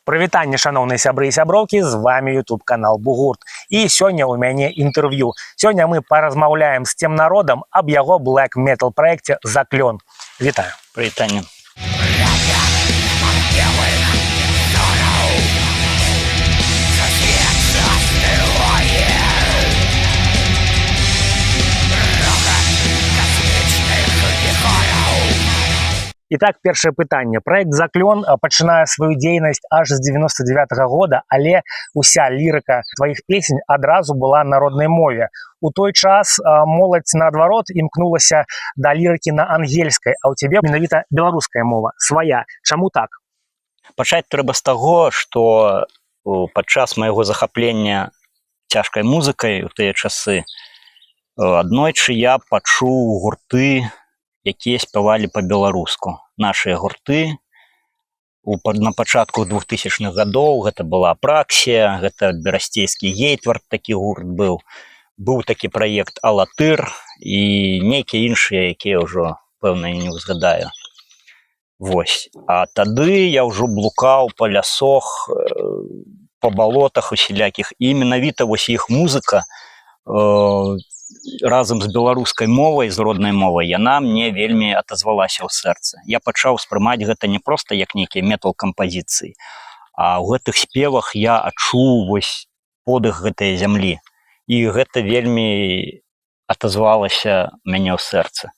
Прывітанне, шаноўныя сябры і сяброўкі, з вами YouTube канал Бугурт. І сёння ў мяне інтэрв'ю. Сёння мы паразмаўляем з Цемнародам аб яго black metal праекце «Заклён». Вітаю. Прывітанне. І так, першае пытанне. Праект «Заклён» пачынае сваю дзейнасць аж з 99 -го года, але уся лірыка тваіх песень адразу была на роднай мове. У той час моладзь, наадварот, імкнулася да лірыкі на ангельскай, а ў цябе менавіта беларуская мова свая. Чаму так? Пачаць трэба з таго, што падчас майго захаплення цяжкай музыкай у тыя часы аднойчы я пачуў гурты, якія спявалі па-беларуску. Нашыя гурты на пачатку 2000-х гадоў: гэта была «Апраксія», гэта берасцейскі «Гейтвард», такі гурт быў. Быў такі праект «Алатыр» і нейкія іншыя, якія ўжо, пэўна, я не ўзгадаю. Вось. А тады я ўжо блукаў па лясох, па балотах усялякіх, і менавіта вось іх музыка разам з беларускай мовай, з роднай мовай, яна мне вельмі атазвалася ў сэрцы. Я пачаў спрымаць гэта не проста як нейкія метал-кампазіцыі, а ў гэтых спевах я адчуў вось подых гэтай зямлі. І гэта вельмі атазвалася мяне ў сэрцы.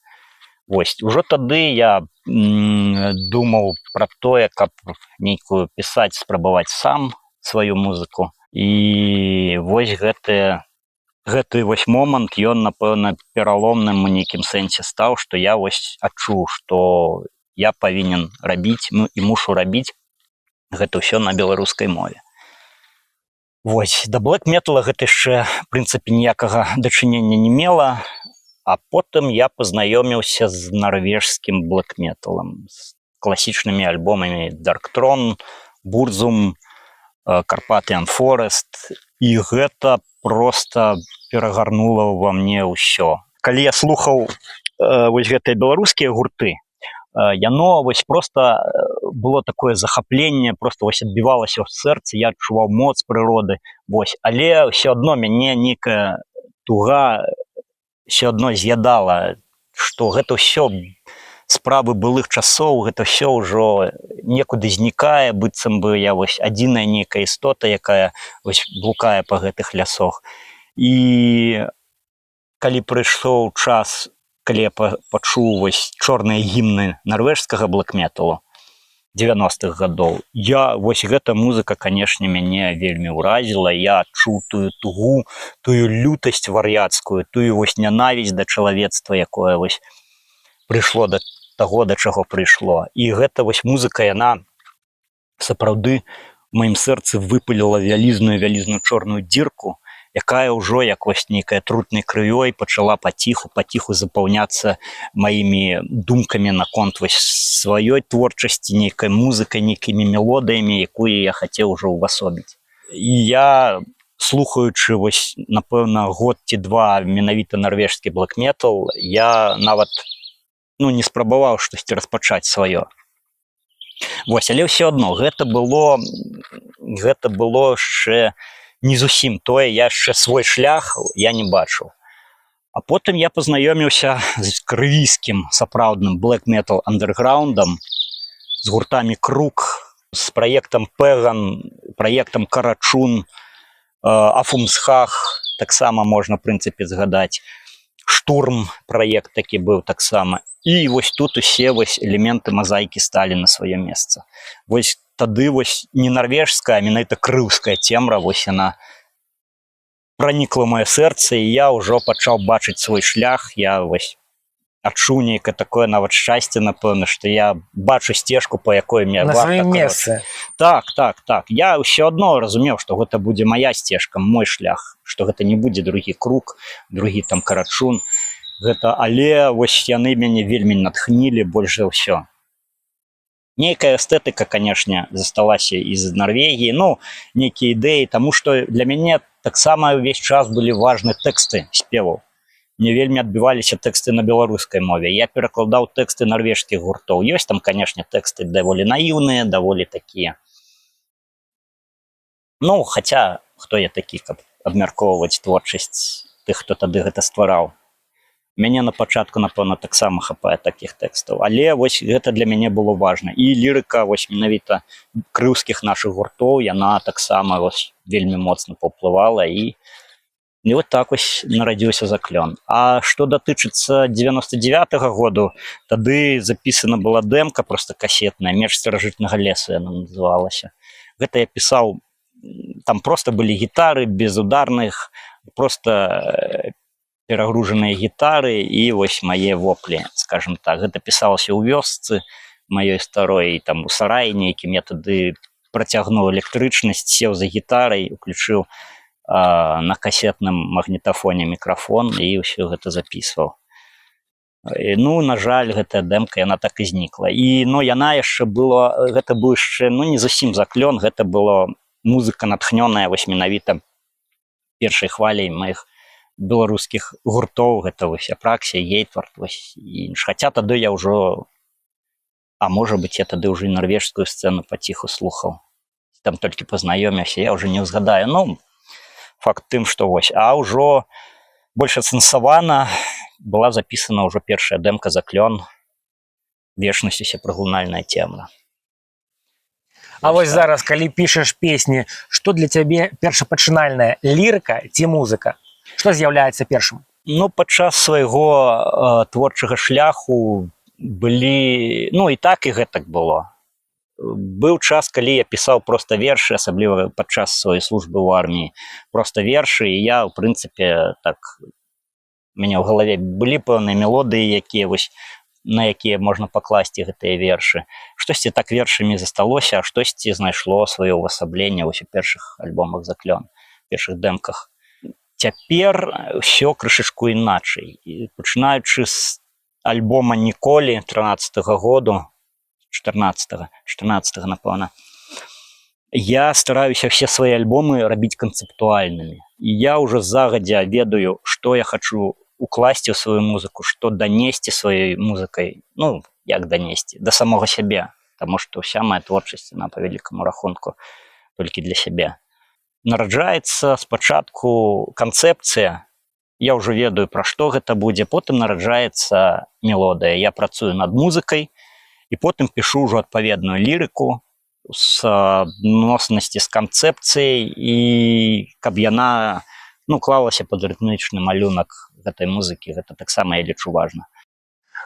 Вось ужо тады я думаў пра тое, каб нейкую пісаць, спрабаваць сам сваю музыку. І вось гэты вось момант, ён, напэўна, пераломным у нейкім сэнсе стаў, што я вось адчуў, што я павінен рабіць, ну, і мушу рабіць гэта ўсё на беларускай мове. Вось да блэк метала гэта яшчэ, в прынцыпе, ніякага дачынення не мела. А потым я пазнаёміўся з нарвежскім блэк металам, з класічнымі альбомамі Darkthrone, Burzum, Carpathian Forest, і гэта просто перагарнула ўва мне ўсё. Калі я слухаў вось гэтыя беларускія гурты, яно вось просто было такое захапленне, просто вось адбівалася ў сэрцы, я адчуваў моц прыроды. Вось, але ўсё адно мяне нейкая туга все адно з'ядала, што гэта ўсё справы былых часоў, гэта ўсё ўжо некуды знікае, быццам бы я вось адзіная нейкая істота, якая вось блукае па гэтых лясох. І калі прыйшоў час, калі я пачуў вось чорныя гімны нарвежскага блэк-металу 90-х гадоў, я вось гэта музыка, канешне, мяне вельмі ўразіла. Я адчуў тую тугу, тую лютасць вар'яцкую, тую вось нянавісць да чалавецтва, якое вось прыйшло да таго, да чаго прыйшло. І гэта вось музыка, яна сапраўды у маім сэрцы выпаліла вялізную, вялізную чорную дзірку, якая ўжо як вось нейкая трутнай крывёй пачала паціху, паціху запаўняцца маімі думкамі наконт вось сваёй творчасці, нейкай музыкай, нейкімі мелодыямі, якую я хацеў ужо ўвасобіць. І я, слухаючы вось, напэўна, год ці два менавіта нарвежскі блэк-метал, я нават, ну, не спрабаваў штосьці распачаць сваё. Вось, але ўсё адно гэта было яшчэ не зусім тое, я яшчэ свой шлях я не бачыў. А потым я пазнаёміўся з крывійскім сапраўдным black metal андерграундам, з гуртамі «Круг», з праектам «Пэган», праектам «Карачун», «Афумсхах» таксама можна, в прынцыпе, згадаць. «Штурм» праект такі быў таксама. І вось тут усе вось элементы мазаікі сталі на сваё месца. Вось тады вось не нарвежская, а менавіта крыўская цемра, вось яна пранікла ў маё сэрца, і я ўжо пачаў бачыць свой шлях. Я вось адчуў нейкае такое нават шчасце, напэўна, што я бачу сцежку, па якой мне На варта сваім крочыць. месцы. Так. Я ўсё адно разумеў, што гэта будзе моя сцежка, мой шлях, што гэта не будзе другі «Круг», другі там «Карачун». Гэта, але вось яны мяне вельмі натхнілі больш за ўсё. Нейкая эстэтыка, канешне, засталася з Нарвегіі, ну, нейкія ідэі, таму што для мяне таксама ўвесь час былі важны тэксты спеваў. Мне вельмі адбіваліся тэксты на беларускай мове. Я перакладаў тэксты нарвежскіх гуртоў. Ёсць там, канешне, тэксты даволі наіўныя, даволі такія Ну, хаця хто я такі, каб абмяркоўваць творчасць тых, хто тады гэта ствараў. Мяне на пачатку, напэўна, таксама хапае такіх тэкстаў, але вось гэта для мяне было важна. І лірыка вось менавіта крыўскіх нашых гуртоў, яна таксама вось вельмі моцна паўплывала, і вот так вось нарадзіўся «Заклён». А што датычыцца 99-го году, тады запісана была дэмка, просто касетная, «Меч старажытнага лесу» яна называлася. Гэта я пісаў, там просто былі гітары без ударных, просто перагружаныя гітары і вось мае воплі, скажем так. Гэта пісалася ў вёсцы маёй старой, там у сараі нейкім. Я тады працягнуў электрычнасць, сеў за гітарай, уключыў на касетным магнітафоне мікрафон і ўсё гэта запісваў. І, ну, на жаль, гэтая дэмка, яна так і знікла. І, ну, яна яшчэ было, гэта быў яшчэ, ну, не зусім «Заклён», гэта было музыка, натхнёная вось менавіта першай хваляй маіх беларускіх гуртоў. Гэта вось «Апраксія», «Гейтвард», вось і інш. Хаця тады я ўжо, а можа быць, я тады ўжо і нарвежскую сцэну паціху слухаў, там толькі пазнаёміўся, я ўжо не ўзгадаю. Ну, факт тым, што вось, а ўжо больш асэнсавана была запісана ўжо першая дэмка «Заклён», «Вечнасць усепраглынальная цемра». А вось зараз, калі пішаш песні, што для цябе першапачынальная: лірыка ці музыка? Што з'яўляецца першым? Ну, падчас свайго творчага шляху былі, ну, і так, і гэтак было. Быў час, калі я пісаў проста вершы, асабліва падчас сваёй службы ў арміі, просто вершы, і я, ў прынцыпе, так, у мяне ў галаве былі пэўныя мелодыі, якія вось, на якія можна пакласці гэтыя вершы. Штосьці так вершамі засталося, а штосьці знайшло сваё ўвасабленне вось у першых альбомах «Заклён», першых дэмках. Цяпер ўсё крышачку іначай. І пачынаючы з альбома «Ніколі» 13 -го году, 14, 14, напэўна, я стараюся все свае альбомы рабіць канцэптуальнымі. І я ўжо загадзя ведаю, што я хачу укласці ў сваю музыку, што данесці сваёй музыкай, ну, як данесці да самога сябе, таму што ўся моя творчасць, она па вялікаму рахунку толькі для сябе. Нараджаецца спачатку канцэпцыя, я ўжо ведаю, пра што гэта будзе, потым нараджаецца мелодыя. Я працую над музыкай і потым пішу ўжо адпаведную лірыку у суадноснасці з канцэпцыяй і каб яна, ну, клалася пад рытмічны малюнак гэтай музыкі. Гэта таксама, я лічу, важна.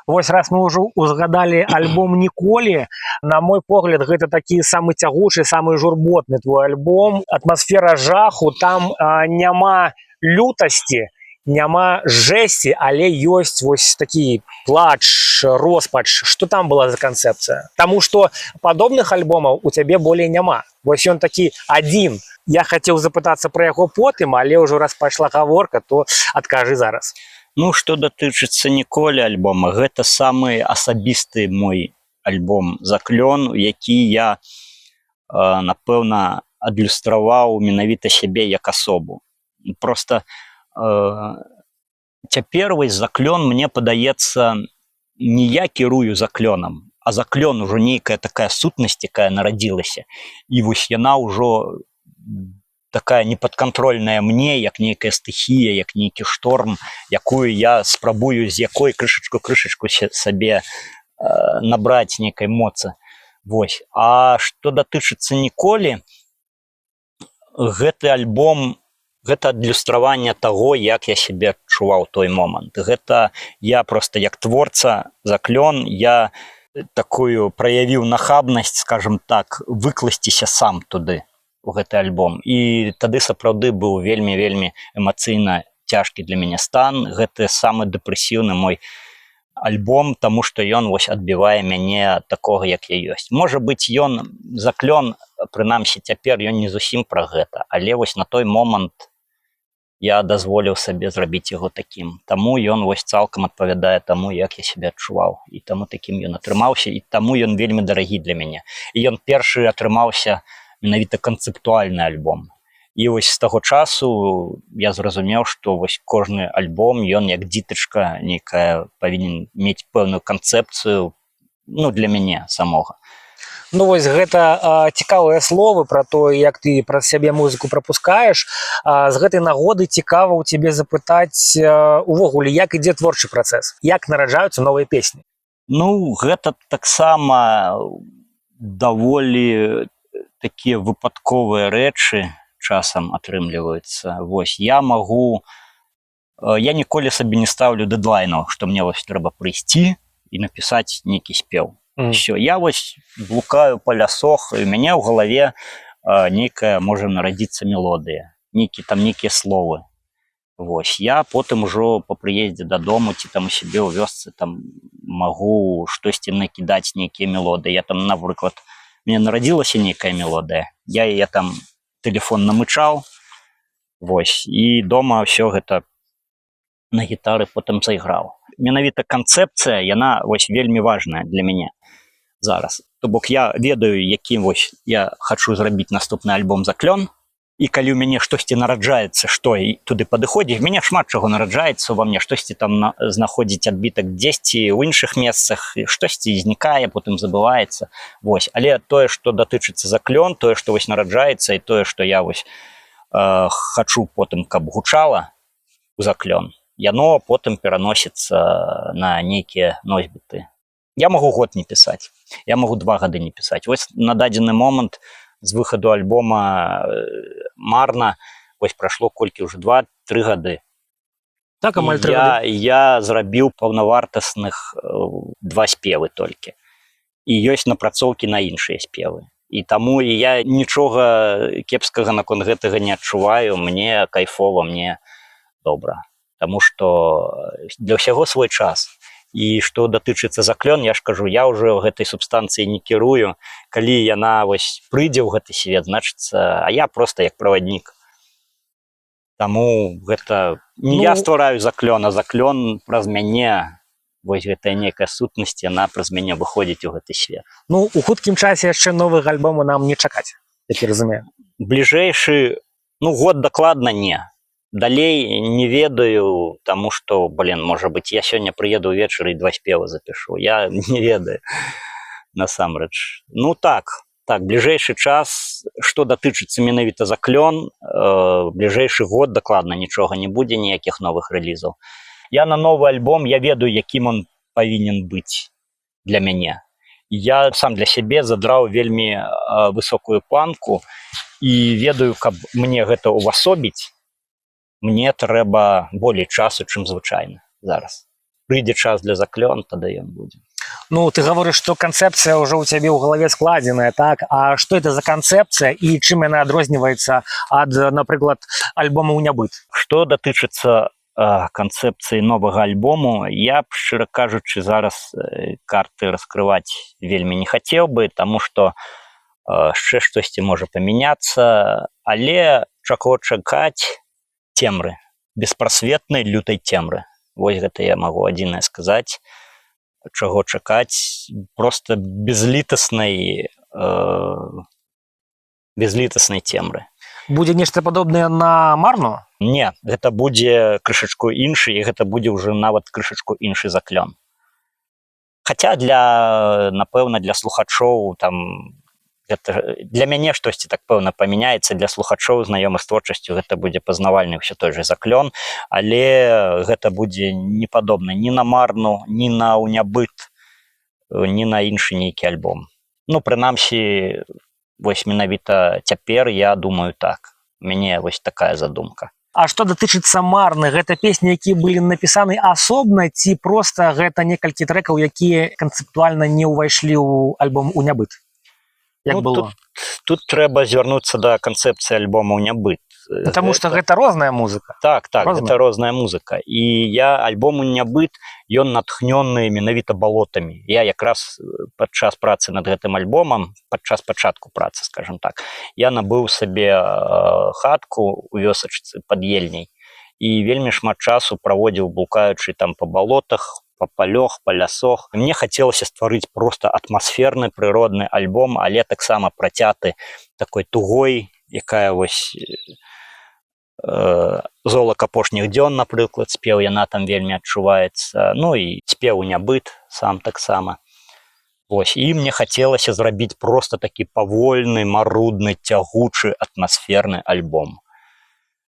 Вось раз мы ўжо узгадалі альбом «Ніколі», на мой погляд, гэта такі самы цягучы, самы журботны твой альбом. Атмасфера жаху там, няма лютасці, няма жэсці, але ёсць вось такі плач, роспач. Что там была за канцэпцыя? Таму што падобных альбомаў у цябе болей няма. Вось ён такі адзін. Я хацеў запытацца пра яго потым, але ўжо раз пайшла гаворка, то адкажы зараз. Ну, што датычыцца «Ніколі» альбома, гэта самы асабісты мой альбом «Заклён», які я, напэўна, адлюстраваў менавіта сябе як асобу. Просто цяпер вось «Заклён», мне падаецца, не я кірую «Заклёнам», а «Заклён» ужо нейкая такая сутнасць, якая нарадзілася, і вось яна ўжо такая непадкантрольная мне, як нейкая стыхія, як нейкі шторм, якую я спрабую, з якой крышачку, крышачку сабе набраць нейкай моцы. Вось. А што датычыцца «Ніколі», гэты альбом — гэта адлюстраванне таго, як я сябе адчуваў той момант. Гэта я просто як творца «Заклён», я такую праявіў нахабнасць, скажем так, выкласціся сам туды, у гэты альбом. І тады сапраўды быў вельмі, вельмі эмацыйна цяжкі для мяне стан. Гэты самы дэпрэсіўны мой альбом, таму што ён вось адбівае мяне такога, як я ёсць. Можа быць, ён, «Заклён», прынамсі цяпер, ён не зусім пра гэта, але вось на той момант я дазволіў сабе зрабіць яго такім. Таму ён вось цалкам адпавядае таму, як я сябе адчуваў, і таму такім ён атрымаўся, і таму ён вельмі дарагі для мяне. І ён першы атрымаўся менавіта канцэптуальны альбом. І вось з таго часу я зразумеў, што вось кожны альбом, ён як дзітачка нейкая павінен мець пэўную канцэпцыю, ну, для мяне самога. Ну вось гэта цікавыя словы пра то, як ты праз сябе музыку прапускаеш. З гэтай нагоды цікава ў цябе запытаць увогуле, як ідзе творчы працэс, як нараджаюцца новыя песні? Ну, гэта таксама даволі такія выпадковыя рэчы часам атрымліваюцца. Вось я магу, я ніколі сабе не стаўлю дэдлайнаў, што мне вось трэба прыйсці і напісаць нейкі спеў. Всё, я вось блукаю па лясох, і у мяне ў галаве нейкая можа нарадзіцца мелодыя, нейкі там, нейкія словы. Вось я потым ужо па прыездзе дадому ці там у сябе ў вёсцы там магу штосьці накідаць, нейкія мелодыі. Я там, напрыклад, мне нарадзілася нейкая мелодыя, я яе там тэлефон намычаў, вось, і дома ўсё гэта на гітары потым зайграў. Менавіта канцэпцыя, яна вось вельмі важная для мяне зараз. То бок я ведаю, якім вось я хачу зрабіць наступны альбом «Заклён», і калі ў мяне штосьці нараджаецца, што і туды падыходзіць, мяне шмат чаго нараджаецца ва мне, штосьці там знаходзіць адбітак дзесьці ў іншых месцах, і штосьці знікае, потым забываецца. Вось, але тое, што датычыцца «Заклён», тое, што вось нараджаецца, і тое, што я вось хачу потым, каб гучала у «Заклён», яно потым пераносіцца на нейкія носьбіты. Я магу год не пісаць, я магу 2 гады не пісаць. Вось на дадзены момант з выхаду альбома «Марна» вось прайшло колькі ўжо, 2-3 гады. Так, амаль І 3 гады. Я зрабіў паўнавартасных два спевы толькі, і ёсць напрацоўкі на іншыя спевы, і таму і я нічога кепскага наконт гэтага не адчуваю. Мне кайфова, мне добра. Таму што для ўсяго свой час. І што датычыцца «Заклён», я ж кажу, я ўжо гэтай субстанцыі не кірую. Калі яна вось прыйдзе ў гэты свет, значыцца, а я просто як праваднік. Таму гэта не я Ну, ствараю «Заклён», а «Заклён» праз мяне, вось гэтая некая сутнасць, яна праз мяне выходзіць у гэты свет. Ну, у хуткім часе яшчэ новых альбому нам не чакаць, як я разумею. Бліжэйшы, ну, год дакладна не, далей не ведаю, таму что, блин, можа быть, я сёння прыеду ўвечары і два спевы запишу, я не ведаю насамрэч. Ну так, бліжэйшы час, што датычыцца менавіта «Заклён», бліжэйшы год дакладна нічога не будзе, ніякіх новых рэлізаў. Я на новы альбом, я ведаю, якім он павінен быць для мяне. Я сам для сябе задраў вельмі высокую планку і ведаю, каб мне гэта ўвасобіць, мне трэба болей часу, чым звычайна зараз. Прыйдзе час для «Заклён», тады ён будзе. Ну, ты гаворыш, што канцэпцыя ўжо ў цябе ў галаве складзеная, так? А што это за канцэпцыя і чым яна адрозніваецца ад, напрыклад, альбома «У нябыт»? Што датычыцца канцэпцыі новага альбому, я б, шчыра кажучы, зараз карты раскрываць вельмі не хацеў бы, таму што яшчэ штосьці можа памяняцца. Але чаго чакаць? Цемры, беспрасветнай лютай цемры. Вось гэта я магу адзінае сказаць, чаго чакаць: просто безлітаснай цемры. Будзе нешта падобнае на «Марну»? Не, гэта будзе крышачку іншы, і гэта будзе ўжо нават крышачку іншы «Заклён». Хаця для, напэўна, для слухачоў там гэта, для мяне штосьці так пэўна памяняецца, для слухачоў, знаёмых з творчасцю, гэта будзе пазнавальны ўсё той же «Заклён», але гэта будзе не падобна ні на «Марну», ні на «У нябыт», ні на іншы нейкі альбом. Ну, прынамсі, вось менавіта цяпер я думаю так. У мяне вось такая задумка. А што датычыцца «Марны», гэта песні, якія былі напісаны асобна, ці проста гэта некалькі трэкаў, якія канцэптуальна не ўвайшлі ў альбом «У нябыт»? Як Ну, было? тут трэба звярнуцца да канцэпцыі альбома «У нябыт». Потому что гэта розная музыка. Так, Розная. гэта розная музыка. І я альбом «У нябыт», ён натхнёны менавіта балотамі. Я якраз падчас працы над гэтым альбомам, падчас пачатку працы, скажем так, я набыў сабе хатку у вёсачцы пад Ельняй і вельмі шмат часу праводзіў, блукаючы там па балотах, па палёх, па лясох. Мне хацелася стварыць просто атмасферны прыродны альбом, але таксама працяты такой тугой, якая вось «Золак апошніх дзён», напрыклад, спеў, яна там вельмі адчуваецца. Ну і спеў «У нябыт» сам таксама. Вось, і мне хацелася зрабіць просто такі павольны, марудны, цягучы, атмасферны альбом.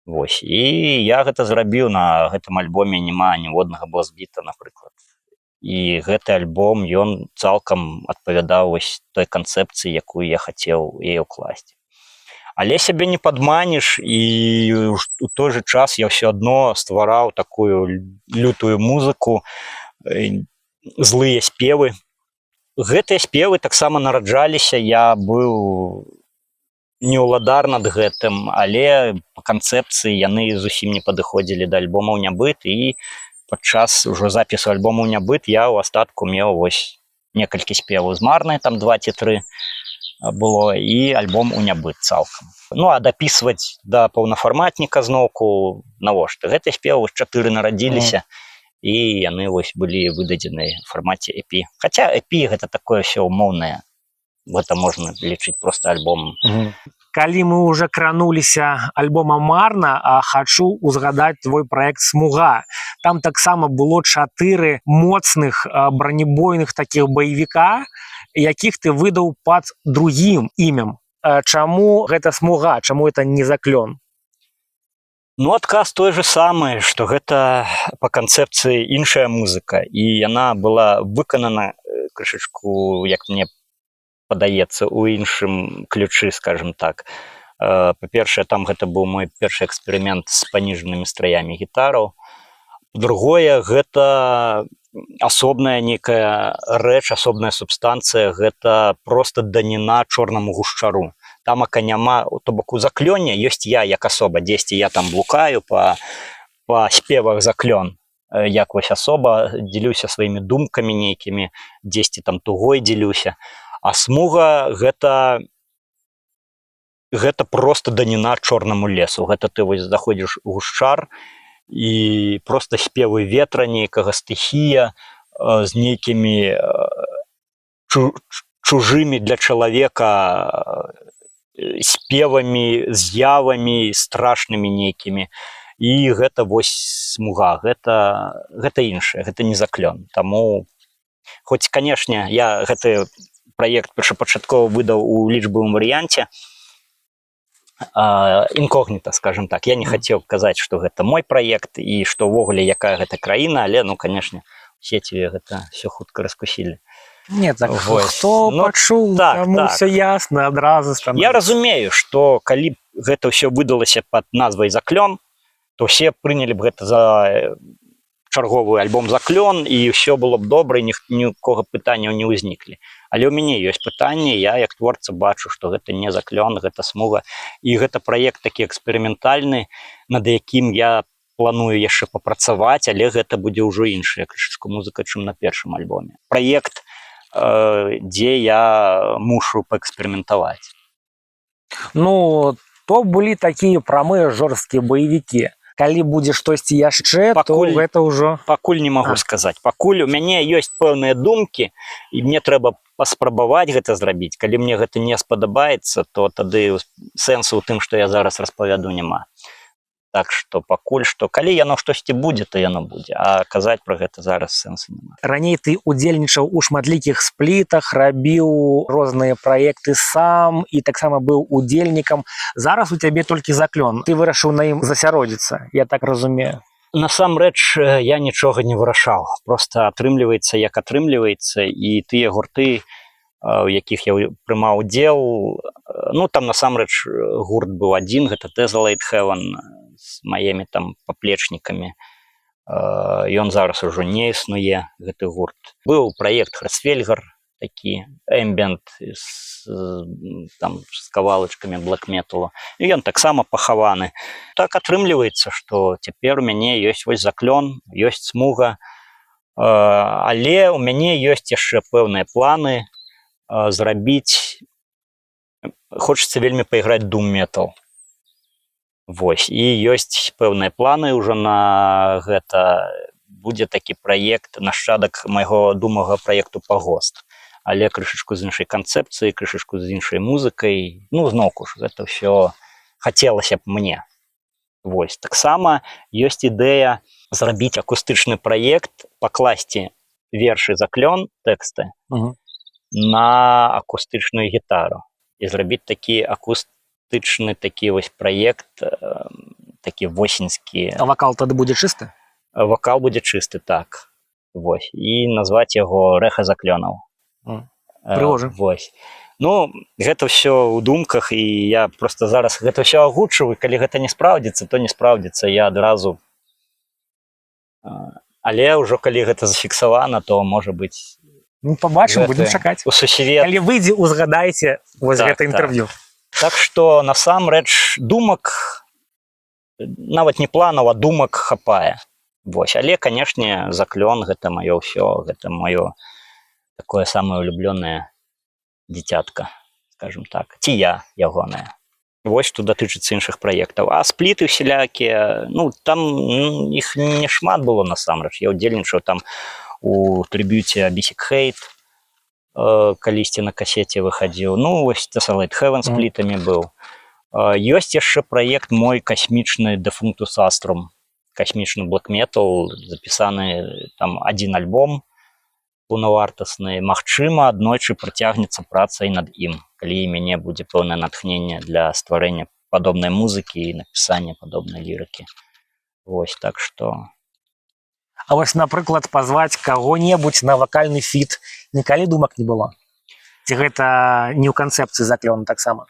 Вось, і я гэта зрабіў. На гэтым альбоме няма ніводнага бластбіта, напрыклад. І гэты альбом, ён цалкам адпавядаў вось той канцэпцыі, якую я хацеў яе ўкласці. Але сябе не падманіш, і у той же час я ўсё адно ствараў такую лютую музыку, злыя спевы. Гэтыя спевы таксама нараджаліся, я быў не ўладар над гэтым, але па канцэпцыі яны зусім не падыходзілі да альбомаў «Нябыт», і падчас ужо запісу альбому «Нябыт» я ў астатку меў вось некалькі спеваў з «Марнай», там два ці тры было, і альбом у «Нябыт» цалкам. Ну а дапісваць да паўнафарматніка зноўку навошта? Гэтыя спевы вось чатыры нарадзіліся, і яны вось былі выдадзены ў фармаце EP. Хаця EP — гэта такое ўсё умоўнае, гэта можна лічыць просто альбомам. Калі мы уже крануліся альбома «Марна», а хачу узгадаць твой проект «Смуга». Там таксама было чатыры моцных бранебойных таких баевіка, якіх ты выдаў пад другім імем. Чаму гэта «Смуга», чаму это не «Заклён»? Ну, адказ той же самы, што гэта па канцэпцыі іншая музыка, і яна была выканана крышачку, як мне падаецца, у іншым ключы, скажем так. Па-першае, там гэта быў мой першы эксперымент з паніжанымі страямі гітараў. Другое, гэта асобная некая рэч, асобная субстанцыя, гэта просто даніна чорнаму гушчару. Тамака няма, то бок у «Заклёне» ёсць я як асоба, дзесьці я там блукаю па спевах «Заклён», як вось асоба, дзелюся сваімі думкамі нейкімі, дзесьці там тугой дзелюся. А «Смуга» — гэта просто даніна чорнаму лесу. Гэта ты вось заходзіш у гушчар, і просто спевы ветра нейкага, стыхія з нейкімі чужымі для чалавека спевамі, з'явамі страшнымі нейкімі. І гэта вось «Смуга», гэта іншае, гэта не «Заклён». Таму хоць, канешне, я гэты праект першапачаткова выдаў у лічбавым варыянце, інкогніта, скажем так. Я не хацеў казаць, што гэта мой праект і што ўвогуле якая гэта краіна, але, ну, канешне, сеціве гэта все хутка раскусілі. Не так. Вось. Хто Ну, пачуў, так, таму так. все ясна адразу становіцца. Я разумею, што калі б гэта ўсё выдалася пад назвай «Заклён», то ўсе прынялі б гэта за чарговы альбом «Заклён», і ўсё было б добра, і ні ў кого пытанняў не ўзніклі. Але ў мяне ёсць пытанне, я як творца бачу, што гэта не «Заклён», гэта «Смуга», і гэта праект такі эксперыментальны, над якім я планую яшчэ папрацаваць, але гэта будзе ўжо іншая крышачку музыка, чым на першым альбоме. Праект, дзе я мушу паэксперыментаваць. Ну, то былі такія прамыя жорсткія баевікі. Калі будзе штосьці яшчэ, Пакуль- то гэта ўжо Пакуль не магу сказаць. Пакуль у мяне ёсць пэўныя думкі, і мне трэба паспрабаваць гэта зрабіць. Калі мне гэта не спадабаецца, то тады сэнсу ў тым, што я зараз распавяду, няма. Так што пакуль што, калі яно штосьці будзе, то яно будзе, а казаць пра гэта зараз сэнсу няма. Раней ты удзельнічаў у шматлікіх сплітах, рабіў розныя праекты сам і таксама быў удзельнікам. Зараз у цябе толькі «Заклён». Ты вырашыў на ім засяродзіцца, я так разумею? Насамрэч, я нічога не вырашаў, просто атрымліваецца, як атрымліваецца, і тыя гурты, у якіх я прымаў удзел, ну, там насамрэч гурт быў адзін, гэта Desolate Heaven з маімі там паплечнікамі. Ён зараз ужо не існуе, гэты гурт. Быў праект Храсфельгар, такі эмбіент там з кавалачкамі блэк-металу, і ён таксама пахаваны. Так атрымліваецца, што цяпер у мяне ёсць вось «Заклён», ёсць «Смуга». Але у мяне ёсць яшчэ пэўныя планы зрабіць, хочацца вельмі пайграць дум метал. Вось, і ёсць пэўныя планы ўжо на гэта. Будзе такі праект, нашчадак майго думага праекту «Пагост», але крышачку з іншай канцэпцыі, крышачку з іншай музыкай. Ну, зноўку ж, гэта ўсё хацелася б мне. Вось, таксама ёсць ідэя зрабіць акустычны праект, пакласці вершы «Заклён», тэксты. На акустычную гітару і зрабіць такі акустычны такі вось праект, такі восеньскі. А вакал тады будзе чысты? Вакал будзе чысты, так. Вось, і назваць яго «Рэха заклёнаў». Прыгожа. Вось, ну, гэта ўсё ў думках, і я просто зараз гэта ўсё агучыў, і калі гэта не спраўдзіцца, то не спраўдзіцца. Я адразу, але ўжо калі гэта зафіксавана, то, можа быць, Ну, побачым, будем гэты чакаць. у сусвет. Калі выйдзе, узгадайце вось гэта інтэрв'ю. Так што насамрэч думак, нават не планаў, а думак хапае. Вось, але, канешне, «Заклён» — гэта маё ўсё, гэта маё такое самае улюблёнае дзіцятка, скажем так, ці я ягоная. Вось што датычыцца іншых праектаў. А спліты усялякія, ну, там іх не шмат было насамрэч. Я ўдзельнічаў там у трыбюце Абісік Хейт, калісьці на касеце выхадзіў. Ну вось, Desolate Heaven сплітамі быў. Ёсць яшчэ праект мой касмічны, Defunctus Astrum, касмічны black metal, запісаны там адзін альбом паўнавартасны. Магчыма, аднойчы працягнецца праца і над ім, калі мяне будзе пэўнае натхненне для стварэння падобнай музыкі і напісання падобнай лірыкі. Вось, так што А вось, напрыклад, пазваць каго-небудзь на вакальны фіт нікалі думак не было? Ці гэта не ў канцэпцыі «Заклёну» таксама?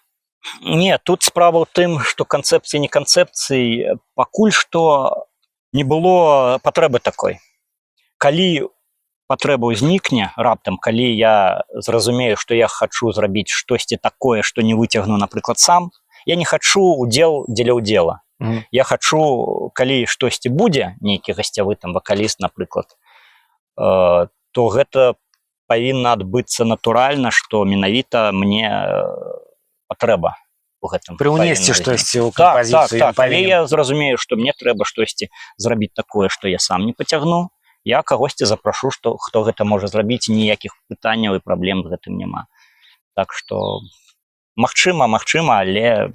Не, тут справа ў тым, што канцэпцыі не канцэпцыі, пакуль што не было патрэбы такой. Калі патрэба ўзнікне раптам, калі я зразумею, што я хачу зрабіць штосьці такое, што не выцягну, напрыклад, сам, я не хачу удзел дзеля ўдзела. Я хачу, калі штосьці будзе, нейкі гасцявы там вакаліст, напрыклад, то гэта павінна адбыцца натуральна, што менавіта мне патрэба у гэтым Прыўнесці павінна. штосьці ў Так, кампазіцыю так. ён Калі павінен. я зразумею, што мне трэба штосьці зрабіць такое, што я сам не пацягну, я кагосьці запрашу, што хто гэта можа зрабіць, ніякіх пытанняў і праблем з гэтым няма. Так што магчыма, магчыма, але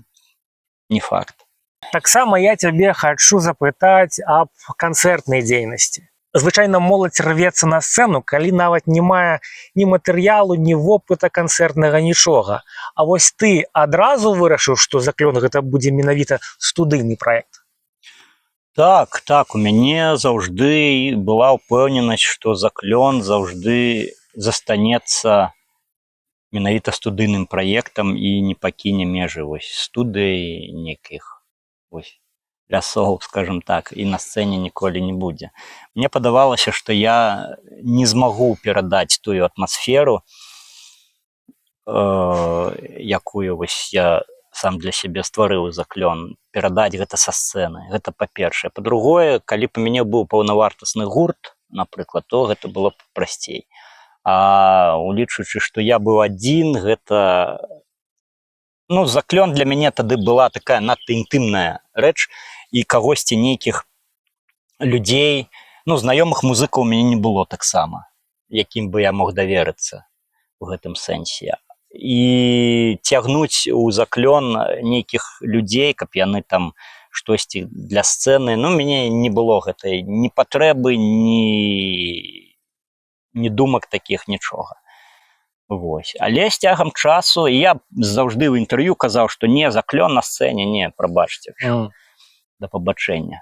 не факт. Таксама я цябе хачу запытаць аб канцэртнай дзейнасці. Звычайна моладзь рвецца на сцэну, калі нават не мае ні матэрыялу, ні вопыта канцэртнага, нічога. А вось ты адразу вырашыў, што «Заклён» гэта будзе менавіта студыйны праект? Так, у мяне заўжды была ўпэўненасць, што «Заклён» заўжды застанецца менавіта студыйным праектам і не пакіне межы вось студыі, нейкіх вось лясоў, скажем так, і на сцэне ніколі не будзе. Мне падавалася, што я не змагу перадаць тую атмасферу, якую вось я сам для сябе стварыў «Заклён», перадаць гэта са сцэны. Гэта па-першае. Па-другое, калі б у мяне быў паўнавартасны гурт, напрыклад, то гэта было б прасцей. А улічваючы, што я быў адзін, гэта, ну, «Заклён» для мяне тады была такая надта інтымная рэч, і кагосьці, нейкіх людзей, ну, знаёмых музыкаў у мяне не было таксама, якім бы я мог даверыцца у гэтым сэнсе. І цягнуць у «Заклён» нейкіх людзей, каб яны там штосьці для сцэны, ну, мяне не было гэтай ні патрэбы, ні думак такіх, нічога. Вось. Але з цягам часу, і я заўжды ў інтэрв'ю казаў, што не, «Заклён» на сцэне не, прабачце, да пабачэння.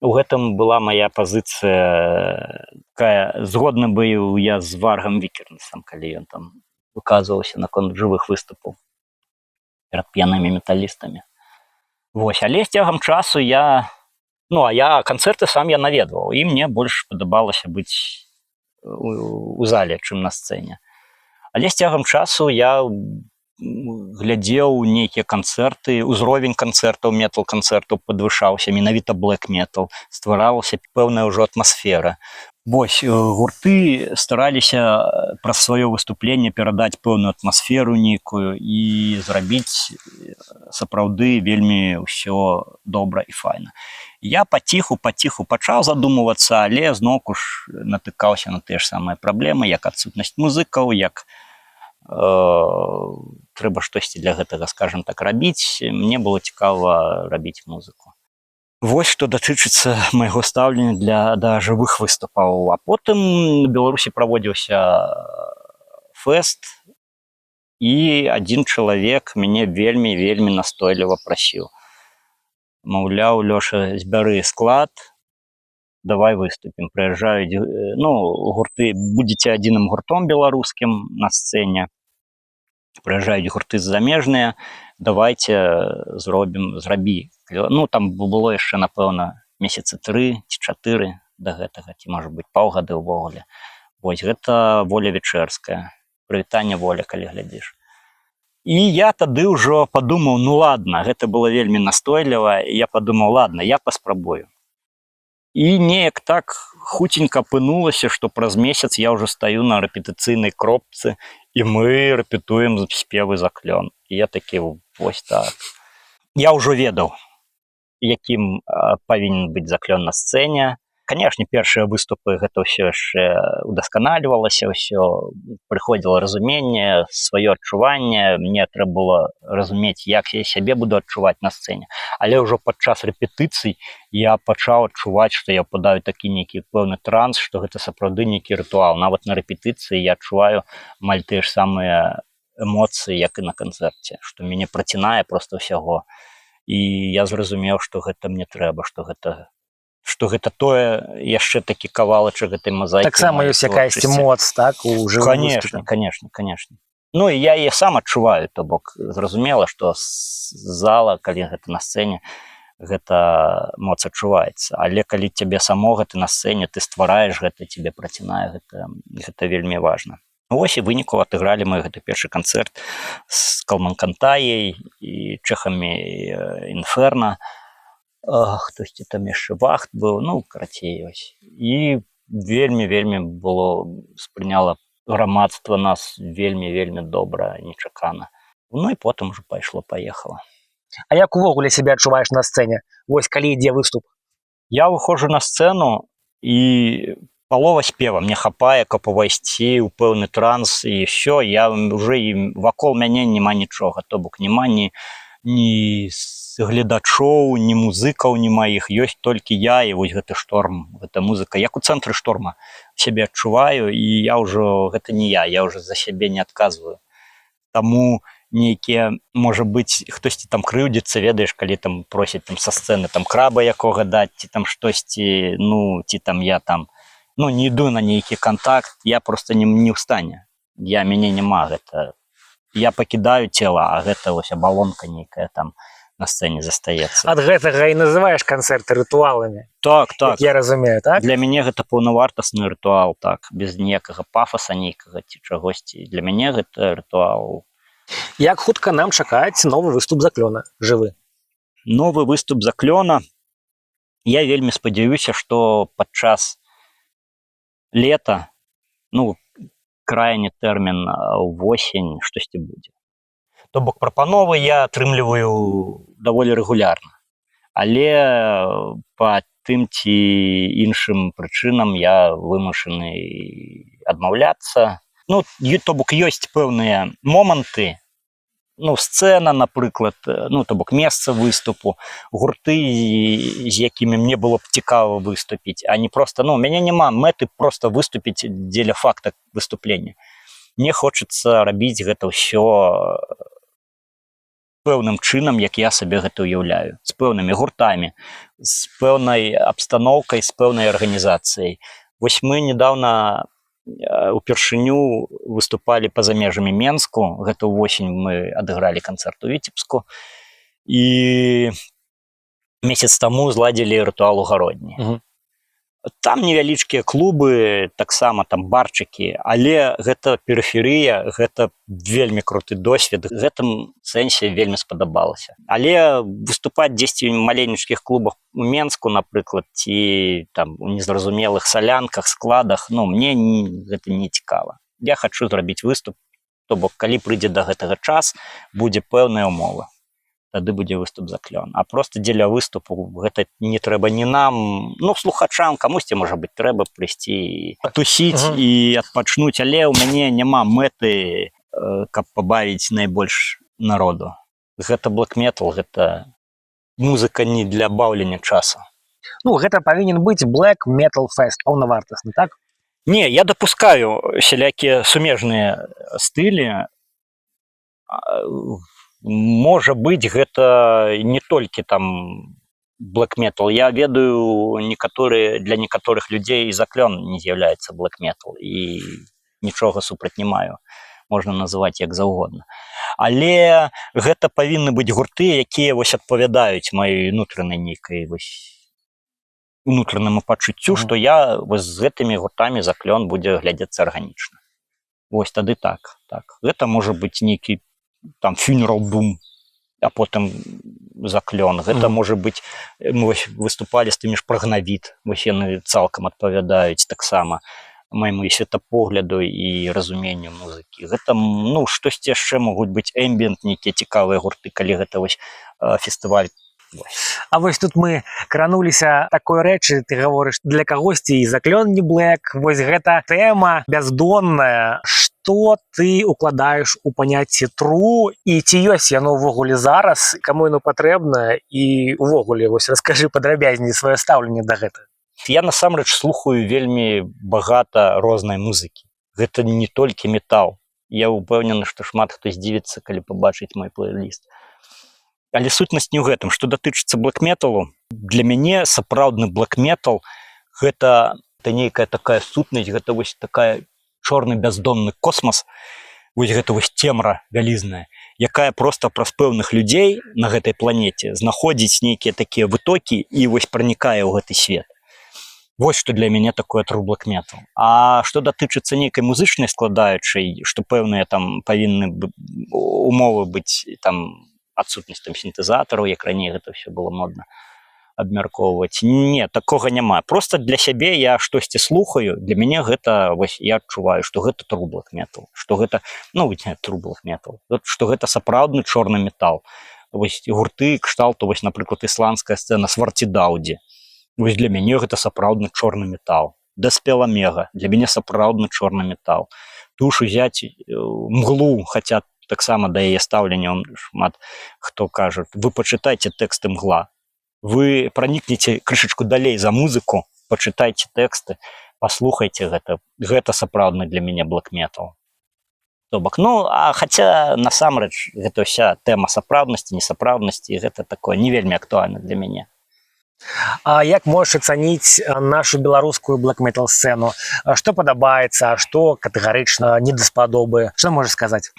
У гэтым была моя пазіцыя такая, згодны быў я з Варгам Вікернесам, калі ён там выказваўся наконт жывых выступаў перад п'янымі металістамі. Вось, але з цягам часу я, ну, а я канцэрты сам я наведваў, і мне больш падабалася быць у зале, чым на сцэне. Але з цягам часу я глядзеў нейкія канцэрты, узровень канцэртаў, метал-канцэртаў падвышаўся, менавіта black metal, стваралася пэўная ўжо атмасфера. Вось, гурты стараліся праз сваё выступленне перадаць пэўную атмасферу нейкую і зрабіць сапраўды вельмі ўсё добра і файна. Я паціху, паціху пачаў задумвацца, але зноўку ж натыкаўся на тыя ж самыя праблемы, як адсутнасць музыкаў, як трэба штосьці для гэтага, скажем так, рабіць. Мне было цікава рабіць музыку. Вось што датычыцца майго стаўлення да жывых выступаў. А потым у Беларусі праводзіўся фэст. І адзін чалавек мяне вельмі, вельмі настойліва прасіў. Маўляў, Лёша, збяры склад, давай выступім. Прыязджаюць ну, гурты, будзеце адзіным гуртом беларускім на сцэне. Прыязджаюць гурты замежныя, давайте зробім, зрабі. Ну, там было яшчэ, напэўна, месяцы 3 ці 4 да гэтага, ці, можа быць, паўгады ўвогуле. Вось гэта Воля Вечэрская. Прывітанне, Воля, калі глядзіш. І я тады ўжо падумаў: ну ладно, гэта было вельмі настойліва, і я падумаў: ладно, я паспрабую. І неяк так хуценька апынулася, што праз месяц я ўжо стаю на рэпетыцыйнай кропцы, і мы рэпетуем спевы «Заклён». І я такі: вось так. Я ўжо ведаў, якім павінен быць «Заклён» на сцэне. Канешне, першыя выступы гэта ўсё яшчэ удасканальвалася, ўсё прыходзіла разуменне, сваё адчуванне, мне трэба было разумець, як я сябе буду адчуваць на сцэне. Але ўжо падчас рэпетыцый я пачаў адчуваць, што я ўпадаю такі нейкі пэўны транс, што гэта сапраўды нейкі рытуал. Нават на рэпетыцыі я адчуваю амаль тыя ж самыя эмоцыі, як і на канцэрце, што мяне працінае проста ўсяго. І я зразумеў, што гэта мне трэба, што гэта тое яшчэ такі кавалачак гэтай мазаікі Таксама маёй ёсць якаясьці творчасці. моц, так, у жывым Конечно, выступе. конечно, конечно. Ну і я яе сам адчуваю, то бок зразумела, што з зала, калі гэта на сцэне, гэта моц адчуваецца. Але калі цябе самога, ты на сцэне, ты ствараеш гэта, цябе працінае, гэта вельмі важна. Вось і выніку адыгралі мы гэты першы канцэрт з Калманкантаяй і чэхамі Інферна. Хтосьці там яшчэ, Вахт быў, ну, карацей, ось. І вельмі, вельмі было спрыняла грамадства нас вельмі, вельмі добра, нечакана. Ну і потым уже пайшло поехало. А як увогуле сябе адчуваеш на сцэне? Вось калі ідзе выступ? Я выходжу на сцэну, і палова спева мне хапае, каб увайсці ў пэўны транс, і все, я уже, і вакол мяне няма нічога, то бок няма ні гледачоў, ні музыкаў, ні маіх, ёсць толькі я і вось гэты шторм, гэта музыка, як у цэнтры шторма сябе адчуваю, і я ўжо, гэта не я, я уже за сябе не адказваю. Таму нейкія, можа быць, хтосьці там крыўдзіцца, ведаеш, калі там просяць там са сцэны там краба якога даць ці там штосьці, ну, ці там я там, ну, не іду на нейкі кантакт, я просто не ў стане. Я, мяне няма, гэта я пакідаю цела, а гэта вось абалонка нейкая там на сцэне застаецца. Ад гэтага і называеш канцэрты рытуаламі. Так. Як я разумею, так? Для мяне гэта паўнавартасны рытуал, так, без ніякага пафаса нейкага ці чагосьці. Для мяне гэта рытуал. Як хутка нам чакаць новы выступ «Заклёна» жывы? Новы выступ «Заклёна», я вельмі спадзяюся, што падчас лета, ну, крайні тэрмін увосень, штосьці будзе. То бок прапановы я атрымліваю даволі рэгулярна, але па тым ці іншым прычынам я вымушаны адмаўляцца. Ну, то бок ёсць пэўныя моманты, ну, сцэна, напрыклад, ну, то бок месца выступу, гурты, з якімі мне было б цікава выступіць, а не просто, ну, у мяне няма мэты просто выступіць дзеля факта выступлення. Мне хочацца рабіць гэта ўсё пэўным чынам, як я сабе гэта ўяўляю, з пэўнымі гуртамі, з пэўнай абстаноўкай, з пэўнай арганізацыяй. Вось мы недавно упершыню выступалі па-за межамі Менску, гэта ўвосень мы адыгралі канцэрт у Віцебску і месяц таму зладзілі рытуал у Гародні. Там невялічкія клубы, таксама там барчыкі, але гэта перыферыя, гэта вельмі круты досвед, гэтым сэнсе вельмі спадабалася. Але выступаць дзесьці ў маленечкіх клубах у Менску, напрыклад, ці там у незразумелых салянках, складах, ну, мне гэта не цікава. Я хачу зрабіць выступ, то бок калі прыйдзе да гэтага час, будзе пэўная умова, тады будзе выступ «Заклён». А просто дзеля выступу гэта не трэба ні нам, ну, слухачам, камусьці, можа быць, трэба прыйсці і тусіць і адпачнуць, але ў мяне няма мэты, каб пабавіць найбольш народу. Гэта блэк-метал, гэта музыка не для баўлення часу. Ну, гэта павінен быць black metal fest паўнавартасны, так? Не, я дапускаю сялякія сумежныя стылі. Можа быць, гэта не толькі там black metal. Я ведаю, некаторыя, для некаторых людзей і «Заклён» не з'яўляецца black metal, і нічога супраць не маю, можна называць як заўгодна, але гэта павінны быць гурты, якія вось адпавядаюць маёй унутранай нейкай, вось унутранаму пачуццю, што я вось з гэтымі гуртамі «Заклён» будзе глядзецца арганічна. Вось тады так, гэта можа быць нейкі там Funeral Doom, а потым «Заклён». Гэта можа быць, мы вось выступалі з тымі ж «Прагнавід», вось яны цалкам адпавядаюць таксама майму і светапогляду, і разуменню музыкі. Гэта ну, штосьці яшчэ могуць быць, эмбіент, нейкія цікавыя гурты, калі гэта вось фестываль. Вось. А вось тут мы крануліся такой рэчы: ты гаворыш, для кагосьці і «Заклён» не блэк. Вось гэта тэма бяздонная. Што ты укладаеш у паняцце тру і ці ёсць яно ўвогуле зараз, каму яно патрэбна, і увогуле вось раскажы падрабязней сваё стаўленне да гэтага. Я насамрэч слухаю вельмі багата рознай музыкі, гэта не толькі метал. Я ўпэўнены, што шмат хто здзівіцца, калі пабачыць мой плейліст, але сутнасць не ў гэтым. Што датычыцца блэк-металу, для мяне сапраўдны блэк-метал — гэта нейкая такая сутнасць, гэта вось такая чорны бяздонны космас, вось гэта вось цемра вялізная, якая просто праз пэўных людзей на гэтай планеце знаходзіць нейкія такія вытокі і вось пранікае ў гэты свет. Вось што для мяне такое true black metal. А што датычыцца нейкай музычнай складаючай, што пэўныя там павінны умовы быць, там адсутнасць там сінтэзатараў, як раней гэта все было модна абмяркоўваць, не, такога няма. Просто для сябе я штосьці слухаю, для мяне гэта вось, я адчуваю, што гэта true black metal, што гэта, ну, не true black metal, што гэта сапраўдны чорны метал. Вось гурты кшталту вось, напрыклад, ісландская сцэна Свартидауди, вось для мяне гэта сапраўдны чорны метал. Deathspell Omega для мяне сапраўдны чорны метал. Туж узяць «Мглу», хаця таксама да яе стаўлення шмат хто кажа: вы пачытайце тэксты «Мгла», вы пранікнеце крышачку далей за музыку, пачытайце тэксты, паслухайце гэта, гэта сапраўдны для мяне black metal. То бок, ну, а хаця насамрэч гэта ўся тэма сапраўднасці, несапраўднасці, гэта такое не вельмі актуальна для мяне. А як можаш ацаніць нашу беларускую black metal сцэну? Што падабаецца, а што катэгарычна не даспадобы? Што можаш сказаць?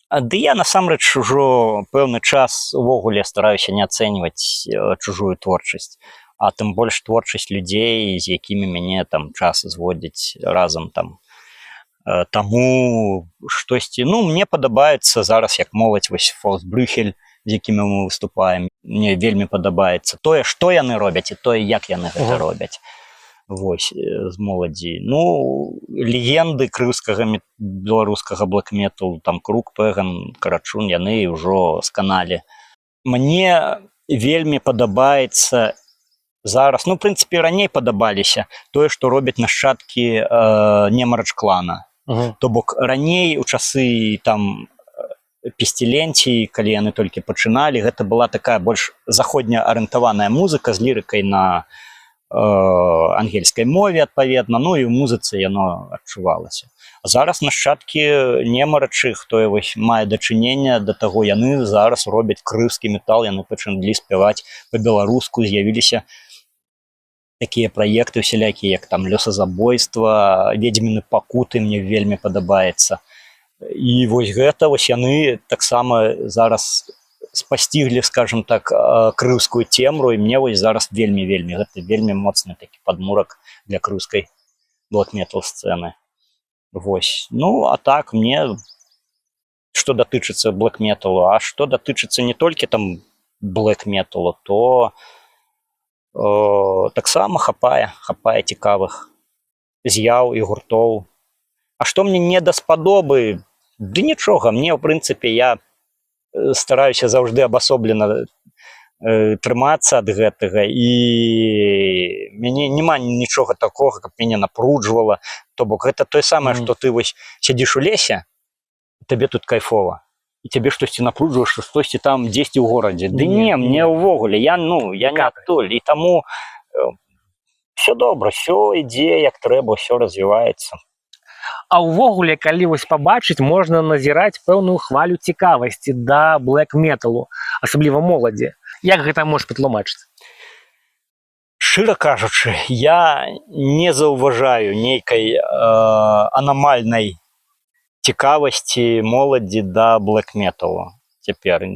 Ды я насамрэч ужо пэўны час увогуле стараюся не ацэньваць чужую творчасць, а тым больш творчасць людзей, з якімі мяне там час зводзіць разам там. Таму штосьці, ну, мне падабаецца зараз, як моладзь, вось Фаустбрюхель, з якімі мы выступаем, мне вельмі падабаецца тое, што яны робяць, і тое, як яны гэта робяць. Вось з моладзі, ну, легенды крыўскага беларускага блэк-металу, там Крук, Пэган, Карачун, яны ўжо сканалі. Мне вельмі падабаецца зараз, ну, в прынцыпе, раней падабаліся тое, што робяць нашчадкі Немарач клана. То бок раней, у часы там Песціленці, калі яны толькі пачыналі, гэта была такая больш заходня арыентаваная музыка з лірыкай на ангельскай мове, адпаведна, ну і ў музыцы яно адчувалася. А зараз нашчадкі Немарачы, хто вось мае дачыненне да таго, яны зараз робяць крыўскі метал, яны пачалі спяваць па-беларуску, з'явіліся такія праекты усялякія, як там «Лесазабойства», «Ведзьміны пакуты», мне вельмі падабаецца. І вось гэта вось яны таксама зараз спасціглі, скажем так, крыўскую цемру, і мне вось зараз вельмі, вельмі гэта вельмі моцны такі падмурак для крыўскай black metal сцэны. Вось. Ну, а так мне, што датычыцца black металу, а што датычыцца не толькі там black металу, то таксама хапае цікавых з'яў і гуртоў. А што мне не даспадобы? Ды нічога, мне, ў прынцыпе, я стараюся заўжды абасоблена трымацца ад гэтага, і мяне няма нічога такога, каб мяне напруджвала. То бок гэта тое самае, што ты вось сядзіш у лесе, табе тут кайфова, і цябе штосьці напруджвае, што штосьці там дзесьці ў горадзе. Ды Не, не, мне не. ўвогуле, я, ну, я не Капае. адтуль, і таму все добра, все ідзе як трэба, все развіваецца. А ўвогуле, калі вось пабачыць, можна назіраць пэўную хвалю цікавасці да блэк-металу, асабліва моладзі. Як гэта можаш патлумачыць? Шчыра кажучы, я не заўважаю нейкай анамальнай цікавасці моладзі да блэк-металу цяпер.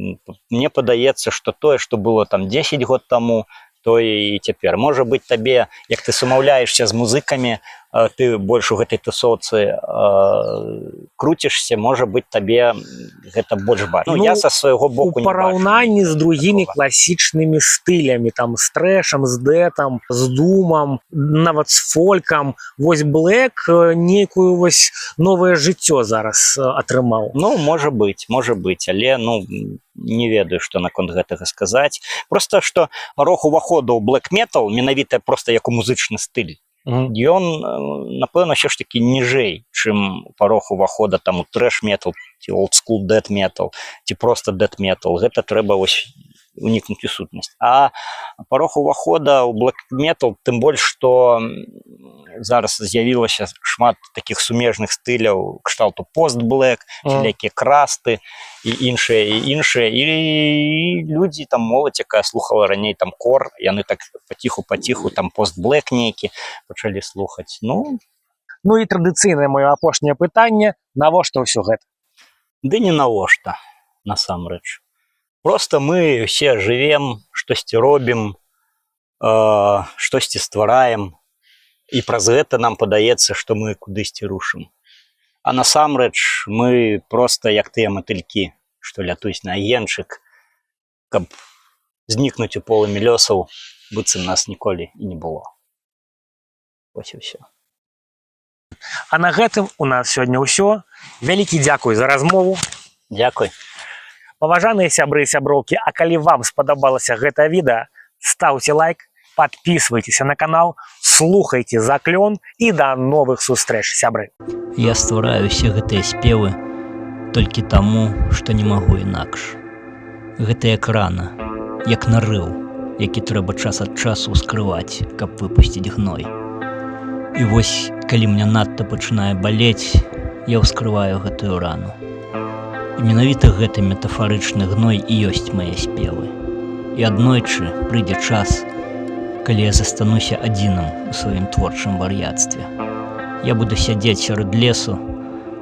Мне падаецца, што тое, што было там 10 год таму, тое і цяпер. Можа быць, табе, як ты сумаўляешся з музыкамі, ты больш у гэтай тусоўцы круцішся, можа быць, табе гэта больш бачна. Ну, Ну, я са свайго боку У не бачу параўнанні з другімі такога. класічнымі стылямі, там, з трэшам, з дэтам, з думам, нават з фолькам, вось блэк нейкую вось новае жыццё зараз атрымаў. Ну, можа быць, але, ну, не ведаю, што наконт гэтага сказаць. Просто што парог уваходу ў black metal, менавіта просто як у музычны стыль, ён, напэўна, ўсё ж такі ніжэй, чым парог увахода там у трэш метал ці old school death metal ці просто death metal. Гэта трэба вось унікнуць у сутнасць. А парог увахода ў black metal, тым больш што зараз з'явілася шмат такіх сумежных стыляў кшталту пост-блэк, всялякія красты і іншыя, і іншыя, і людзі там, моладзь, якая слухала раней там кор, яны так паціху, паціху там пост-блэк нейкі пачалі слухаць. Ну. Ну і традыцыйнае маё апошняе пытанне: навошта ўсё гэта? Ды не навошта насамрэч. Просто мы ўсе жывем, штосьці робім, штосьці ствараем, і праз гэта нам падаецца, што мы кудысьці рушым. А насамрэч мы просто як тыя матылькі, што лятуць на агеньчык, каб знікнуць у полымі лёсаў, быццам нас ніколі і не было. Вось і ўсё. А на гэтым у нас сёння ўсё. Вялікі дзякуй за размову. Дзякуй. Паважаныя сябры і сяброўкі, а калі вам спадабалася гэта відэа, стаўце лайк, падпісвайцеся на канал, слухайце «Заклён» і да новых сустрэч, сябры. Я ствараю усе гэтыя спевы толькі таму, што не магу інакш. Гэта як рана, як нарыў, які трэба час ад часу ўскрываць, каб выпусціць гной. І вось, калі мне надта пачынае балець, я ўскрываю гэтую рану. І менавіта гэты метафарычны гной і ёсць мае спевы. І аднойчы прыйдзе час, калі я застануся адзіным у сваім творчым вар'яцтве. Я буду сядзець сярод лесу,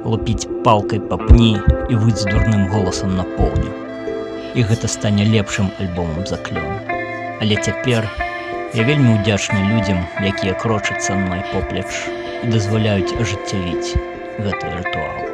лупіць палкай па пні і выць дурным голасам на поўню. І гэта стане лепшым альбомам «Заклён». Але цяпер я вельмі ўдзячны людзям, якія крочаць са мной поплеч і дазваляюць ажыццявіць гэты рытуал.